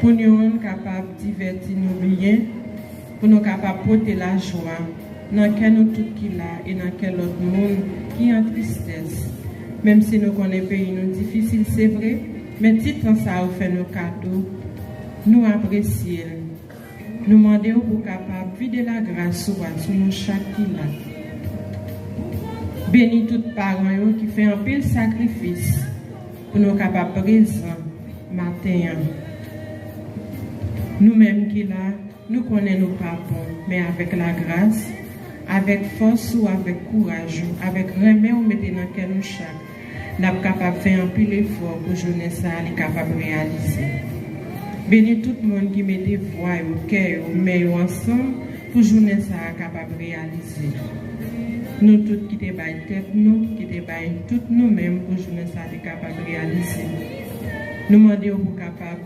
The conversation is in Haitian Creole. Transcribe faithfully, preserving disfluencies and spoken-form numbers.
Moun yo kapab divèti nou byen, pou nou kapab pote lajwa nan kè nou tout ki la e nan kè lòt moun ki an tristès. Menm si nou konnen peyi nou difisil, se vre, men ti tan sa yo fè nou kado, nou apresye l. Nou mande w pou kapab vide lagras ou a sou nou chak ki la. Beni tout paran yo ki fè anpil sakrifis pou nou kapab prezan maten an. Nou menm ki la, nou konnen nou pa bon, men avèk lagras, avèk fòs ou, avèk kouraj ou, avèk renmen ou mete nan kè nou chak, n ap kapab fè anpil efò pou jounen sa a li kapab reyalize. Beni tout moun ki mete vwa yo, kè yo, men yo ansanm pou jounen sa a kapab reyalize. Nou tout ki te bay tèt nou, ki te bay tout nou menm pou jounen sa a li kapab reyalize. Nou mande w pou kapab